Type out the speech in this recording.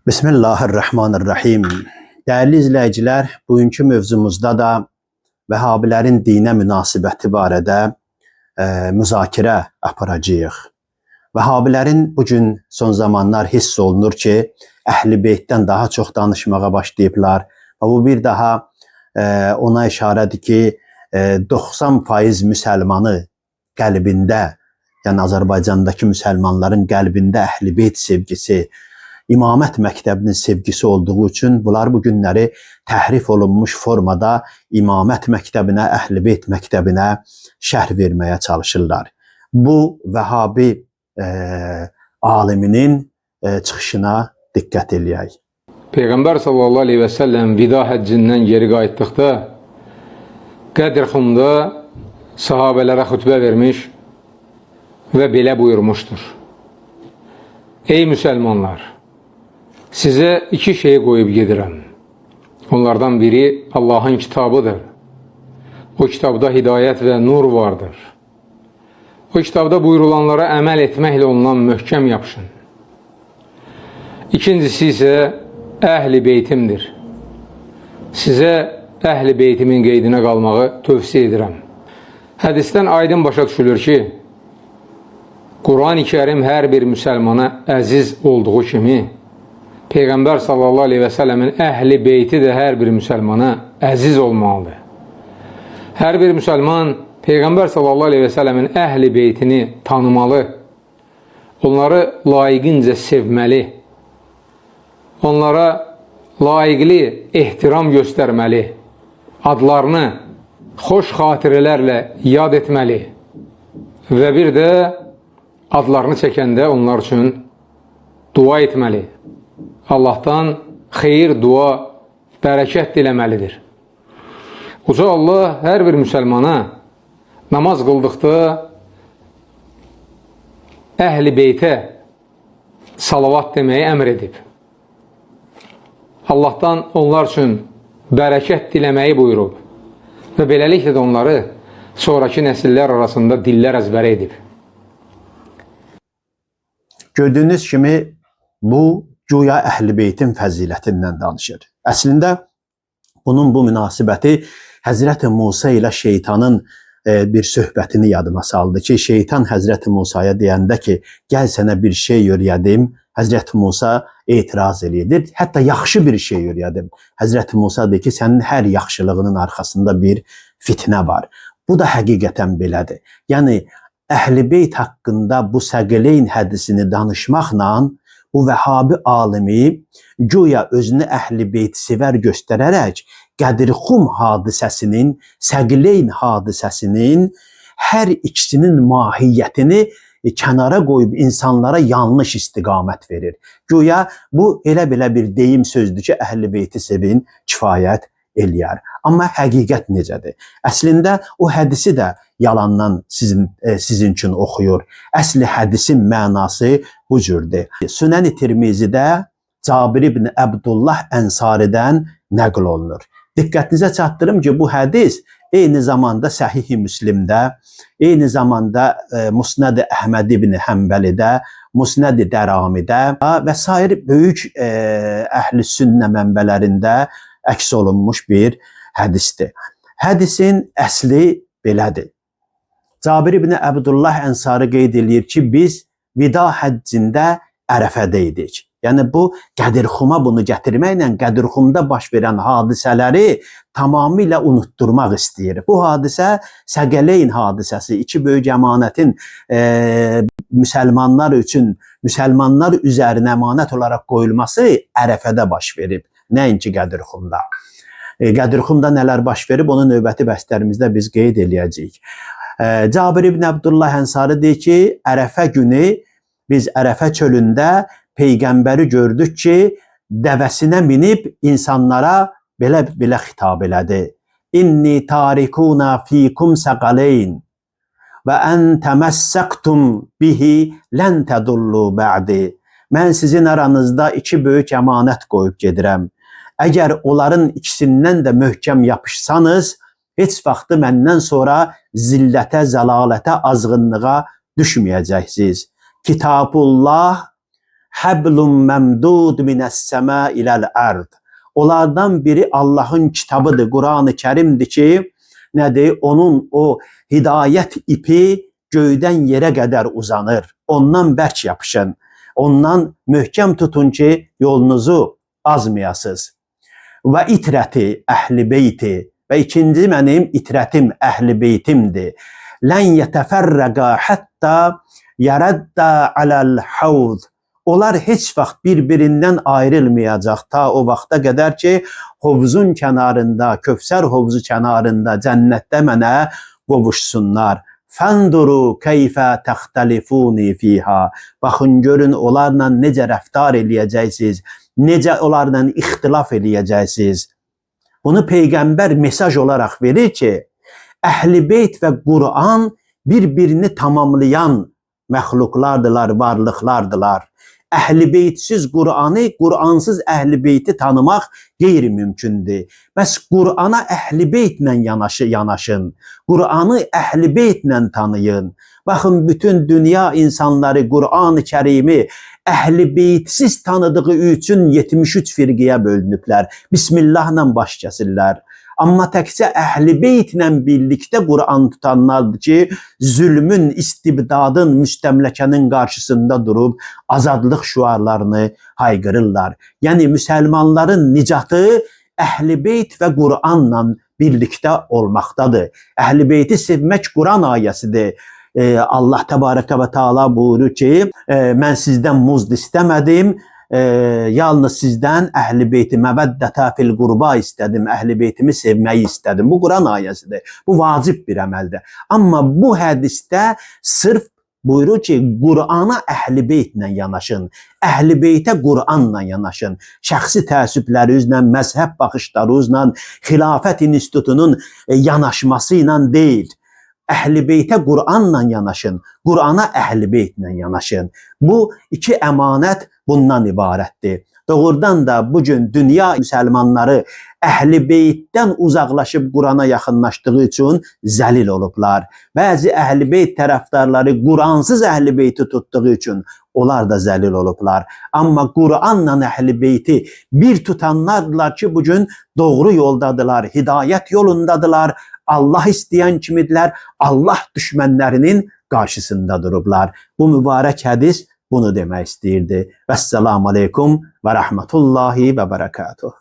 Bismillahirrahmanirrahim. Dəyərli izləyicilər, bugünkü mövzumuzda da Vəhabilərin dinə münasibəti barədə müzakirə aparacağıq. Vəhabilərin bu gün son zamanlar hiss olunur ki, Əhl-i Beytdən daha çox danışmağa başlayıblar. Və bu bir daha ona işarədir ki, 90% müsəlmanı qəlbində, yəni Azərbaycandakı müsəlmanların qəlbində Əhl-i Beyt sevgisi, İmamət məktəbinin sevgisi olduğu üçün bunlar bu günləri təhrif olunmuş formada İmamət məktəbinə, Əhl-i Beyt məktəbinə şərh verməyə çalışırlar. Bu Vəhabi aliminin çıxışına diqqət eləyək. Peyğəmbər sallallahu aleyhi və səlləm vida həccindən geri qayıtdıqda Qədir-Xumda sahabələrə xütbə vermiş və belə buyurmuşdur. Ey müsəlmanlar! Sizə iki şey qoyub gedirəm. Onlardan biri Allahın kitabıdır. O kitabda hidayət və nur vardır. O kitabda buyurulanlara əməl etməklə ondan möhkəm yapışın. İkincisi isə əhl-i beytimdir. Sizə əhl-i beytimin qeydinə qalmağı tövsiyə edirəm. Hədisdən aydın başa düşülür ki, Quran-ı Kərim hər bir müsəlmana əziz olduğu kimi, Peyğəmbər sallallahu aleyhi və səlləmin əhl-i beyti də hər bir müsəlmana əziz olmalıdır. Hər bir müsəlman Peyğəmbər sallallahu aleyhi və səlləmin əhl-i beytini tanımalı, onları layiqincə sevməli, onlara layiqli ehtiram göstərməli, adlarını xoş xatirələrlə yad etməli və bir də adlarını çəkəndə onlar üçün dua etməli. Allahdan xeyir, dua, bərəkət diləməlidir. Uca Allah hər bir müsəlmana namaz qıldıqda əhl-i beytə salavat deməyi əmr edib. Allahdan onlar üçün bərəkət diləməyi buyurub və beləliklə də onları sonraki nəsillər arasında dillər əzbərə edib. Gördüyünüz kimi bu güya Əhl-i Beytin fəzilətindən danışır. Əslində bunun bu münasibəti Həzrəti Musa ilə şeytanın bir söhbətini yadıma saldı ki, şeytan Həzrəti Musaya deyəndə ki, gəl sənə bir şey öyrədim, Həzrəti Musa etiraz eləyir. Hətta yaxşı bir şey öyrədim. Həzrəti Musa deyir ki, sənin hər yaxşılığının arxasında bir fitnə var. Bu da həqiqətən belədir. Yəni Əhl-i Beyt haqqında bu Səqileyn hədisini danışmaqla bu Vəhabi alimi güya özünü Əhl-i Beyt sevər göstərərək Qədir-Xum hadisəsinin, Səqileyn hadisəsinin hər ikisinin mahiyyətini kənara qoyub insanlara yanlış istiqamət verir. Güya bu elə belə bir deyim sözdür ki, Əhl-i Beyti sevin, kifayət eləyər. Amma həqiqət necədir? Əslində o hədisi də yalandan sizin üçün oxuyur. Əsli hədisin mənası bu cürdür. Sünən-i Tirmizidə Cabir ibn Əbdullah Ənsaridən nəql olunur. Diqqətinizə çatdırım ki, bu hədis eyni zamanda Səhih-i Müslimdə, eyni zamanda Musnad-ı Əhməd ibn Həmbəlidə, Musnad-ı Dəramidə və sair böyük əhl-i sünnə mənbələrində əks olunmuş bir hədisdir. Hədisin əsli belədir. Cabir ibn Əbdullah Ənsari qeyd eləyir ki, biz vida həccində Ərəfədə idik. Yəni bu Qədir-Xuma bunu gətirməklə Qədir-Xumda baş verən hadisələri tamamilə unutturmaq istəyir. Bu hadisə Səqələyn hadisəsi, iki böyük əmanətin müsəlmanlar üçün, müsəlmanlar üzərinə əmanət olaraq qoyulması Ərəfədə baş verib, nəinki Qədir-Xumda. Qədir-Xumda nələr baş verib, onu növbəti bəhslərimizdə biz qeyd eləyəcəyik. Cabir ibn Əbdullah Ənsari deyir ki, Ərəfə günü biz Ərəfə çölündə Peyğəmbəri gördük ki, dəvəsinə minib insanlara belə-belə xitab elədi. İnni tarikuna fikum səqaleyn və ən təməssəktum bihi lən tədullu bə'di. Mən sizin aranızda iki böyük əmanət qoyub gedirəm. Əgər onların ikisindən də möhkəm yapışsanız, heç vaxtı məndən sonra zillətə, zəlalətə, azğınlığa düşməyəcəksiniz. Kitabullah, Həblum məmdud minəs-səma iləl-ərd. Onlardan biri Allahın kitabıdır, Qur'an-ı Kərimdir ki, nədir? Onun o hidayət ipi göydən yerə qədər uzanır. Ondan bərk yapışın. Ondan möhkəm tutun ki, yolunuzu azmayasınız. Və itrəti əhli beyti və ikinci mənim itrətim əhli beytimdir. Lən yetəfərrəqa hətta yərəddə aləl havd. Onlar heç vaxt bir-birindən ayrılmayacaq ta o vaxta qədər ki, hovuzun kənarında, Kövsər hovuzu kənarında, cənnətdə mənə qovuşsunlar. Fənduru keyfə təxtəlifuni fiha. Baxın görün onlarla necə rəftar eləyəcəksiniz, necə onlarla ixtilaf eləyəcəksiniz. Bunu peyğəmbər mesaj olaraq verir ki, Əhl-i Beyt və Quran bir-birini tamamlayan məxluqlardılar, varlıqlardılar. Əhl-i Beytsiz Qur'anı, Qur'ansız Əhl-i Beyti tanımaq qeyri-mümkündür. Bəs Qur'ana Əhl-i Beytlə yanaşın. Qur'anı Əhl-i Beytlə tanıyın. Baxın bütün dünya insanları Qur'an-ı Kərimi Əhl-i Beytsiz tanıdığı üçün 73 firqəyə bölünüblər. Bismillahla baş kəsirlər. Amma təkcə Əhl-i Beytlə birlikdə Qur'an tutanlardır ki, zülmün, istibdadın, müstəmləkənin qarşısında durub azadlıq şüarlarını hayqırırlar. Yəni müsəlmanların nicatı Əhl-i Beyt və Qur'anla birlikdə olmaqdadır. Əhl-i Beyti sevmək Quran ayəsidir. Allah Təbarəkə və Teala buyurur ki, mən sizdən muzd istəmədim, yalnız sizdən Əhl-i Beyti məvəddətə fil qurba istədim, Əhl-i Beytimi sevməyi istədim. Bu Quran ayəsidir. Bu vacib bir əməldir. Amma bu hədisdə sırf buyurur ki, Qur'ana Əhl-i Beytlə yanaşın, Əhl-i Beytə Qur'anla yanaşın. Şəxsi təəssüblərinizlə, məzhəb baxışlarınızla, xilafət institutunun yanaşması ilə deyil. Əhl-i Beytə Qur'anla yanaşın, Qur'ana Əhl-i Beytlə yanaşın. Bu iki əmanət bundan ibarətdir. Doğrudan da bugün dünya müsəlmanları Əhl-i Beytdən uzaqlaşıb Qur'ana yaxınlaşdığı üçün zəlil olublar. Bəzi Əhl-i Beyt tərəfdarları Quransız Əhl-i Beyti tutduğu üçün onlar da zəlil olublar. Amma Qur'anla Əhl-i Beyti bir tutanlardılar ki, bugün doğru yoldadılar, hidayət yolundadılar. Allah istəyən kimidirlər, Allah düşmənlərinin qarşısında durublar. Bu mübarək hədis bunu demək istəyirdi. Vəssalamu aleykum və rəhmətullahi və bərəkatuhu.